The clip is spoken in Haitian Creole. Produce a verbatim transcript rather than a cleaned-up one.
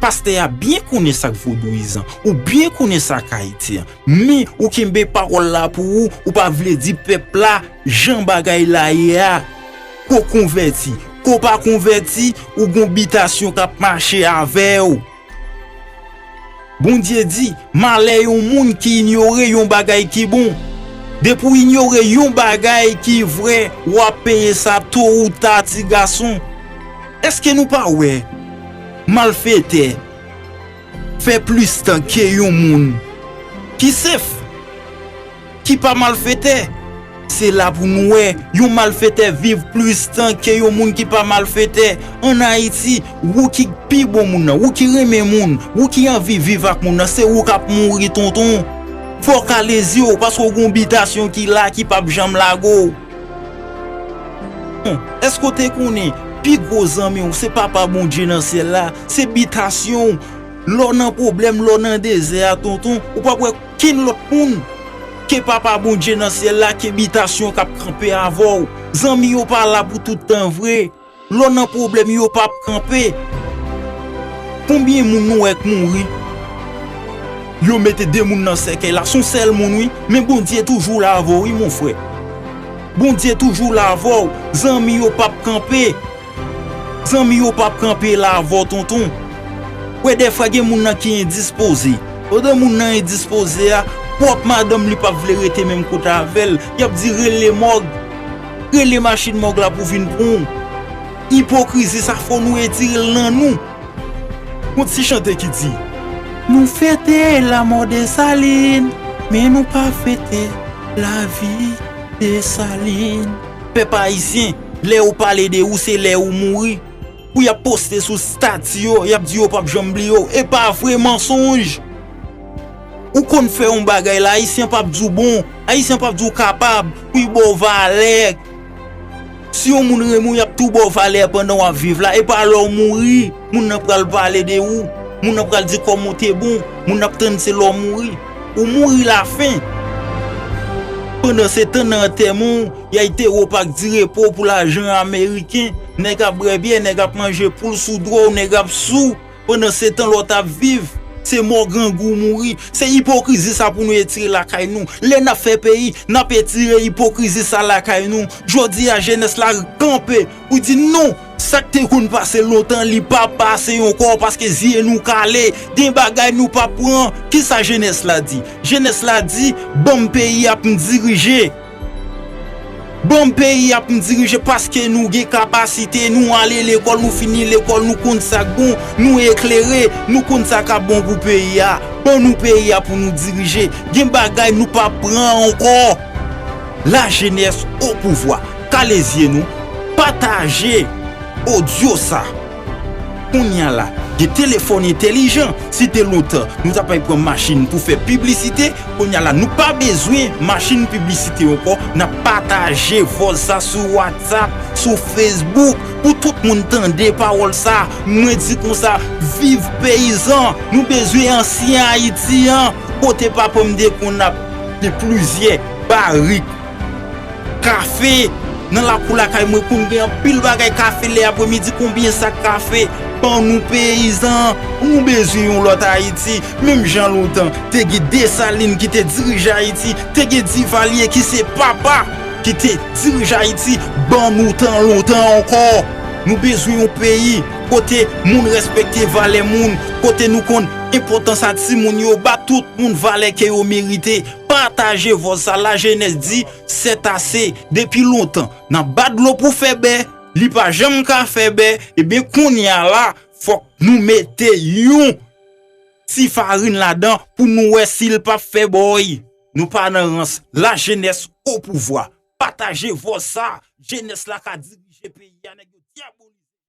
Pastè a byen konnen sa k vodouyizan, ou byen konnen sa k ayisyen. Men ou kenbe pawòl la pou ou, ou pa vle di pèp la jan bagay la ye a. Ko konvèti, ko pa konvèti, ou gon bitasyon k ap mache avè w. Bondye di, malè yon moun ki inyore yon bagay ki bon. Depi w inyore yon bagay ki vrè, w ap peye sa to ou ta, ti gason. Èske nou pa wè malfetè fè plis tan ke yon moun ki sèf, ki pa malfetè? Se la pou nou wè yon malfetè viv plis tan ke yon moun ki pa malfetè. Ann Ayiti, ou ki pi bon moun nan, ou ki renmen moun, ou ki anvi viv ak moun nan, se ou k ap mouri, tonton. Fò w kale zye w, paske w gon bitasyon ki la, ki p ap janm lage w. Hmm, èske w te konnen pi gwo zanmi w se Papa Bondye nan syèl la? Se bitasyon w. Lè w nan pwoblèm, lè w nan dezè a, tonton, ou p ap wè kenn lòt moun ke Papa Bondye nan syèl la, ke bitasyon k ap kanpe avè w. Zanmi yo pa la pou tout tan vre. Lè w nan pwoblèm, yo p ap kanpe. Konbyen moun nou wè k mouri? Yo mete de moun nan sèkèy la, s on sèl moun wi, men Bondye toujou la avè w wi, mon frè. Bondye toujou la avè w. Zanmi yo p ap kanpe. Zanmi yo p ap kanpe la avè w, tonton. Wè, dèfwa gen moun nan ki endispoze. Pandan moun nan endispoze a, pwòp madanm li p ap vle rete menm kote avè l. Y ap di rele mòg. Rele machin mòg la pou vin pran w. Ipokrizi sa, fò nou retire l nan nou. Yon ti chante ki di, nou fete lanmò Desalin, men nou pa fete lavi Desalin. Pèp ayisyen, lè yo pale de ou, se lè ou mouri. Pou y ap poste sou stati yo, y ap di yo p ap janm bliye w. E pa vre, mansonj. Ou konn fè yon bagay la, Ayisyen p ap di w bon, Ayisyen p ap di w kapab, pou y ba w valè. Si yon moun renmen w, y ap tou ba w valè pandan w ap viv la. E pa lè w mouri, moun nan pral pale de ou. Moun nan pral di kòman w te bon. Moun nan ap tann se lè w mouri. Ou mouri lafen. Pandan se tan nan antèman w, y a enterè w pa k di repo pou lajan ameriken. Nèg ap bwè byè, nèg ap manje poul sou dwòl, nèg ap sou. Pandan se tan lòt ap viv, se mò grangou mouri. Se ipokrizi sa pou nou etire lakay nou. Lè n ap fè peyi, n ap etire ipokrizi sa lakay nou. Jodi a, jenès la kanpe pou di non, sa k te konn pase lontan, li p ap pase ankò paske zye nou kale. Gen bagay nou p ap pran. Kisa jenès la di? Jenès la di, ban m peyi a pou m dirije. Ban m peyi a pou m dirije paske nou gen kapasite, nou ale lekòl, nou fini lekòl, nou konn sa k bon, nou eklere, nou konn sa k ap bon pou peyi a. Ban nou peyi a pou nou dirije. Gen bagay nou p ap pran ankò. Lajenès o pouvwa. Kale zye nou, pataje odyo sa. Kounye a la, gen telefòn entèlijan. Si te lontan, nou t ap al pran machin pou fè piblisite, kounye a la, nou pa bezwen machin piblisite ankò. N ap pataje vòs sa sou WhatsApp, sou Facebook, pou tout moun tande pawòl sa. Mwen di konsa, viv peyizan! Nou bezwen ansyen Ayiti an, kote papa m te konn ap gen plizyè barik kafe nan lakou lakay mwen, konn gen anpil bagay kafe lè apremidi, konbyen sak kafe? Ban nou peyizan, nou bezwen yon lòt Ayiti. Menm jan lontan, te gen Desalin ki te dirije Ayiti, te gen Divalye ki se papa ki te dirije Ayiti, ban nou tan lontan ankò. Nou bezwen yon peyi kote moun respekte valè moun, kote nou konn enpòtans a timoun yo, ba tout moun valè ke yo merite. Pataje vòs sa, lajenès di, c'est assez. Depi lontan, n ap ba dlo pou fè bè, li pa janm ka fè bè, ebyen kounye a la, fòk nou mete yon ti farin ladan pou nou wè si l p ap fè bòy. Nou pa nan rans, lajenès o pouvwa. Pataje vòs sa, jenès la ka dirije peyi a, nèg yo dyabolize.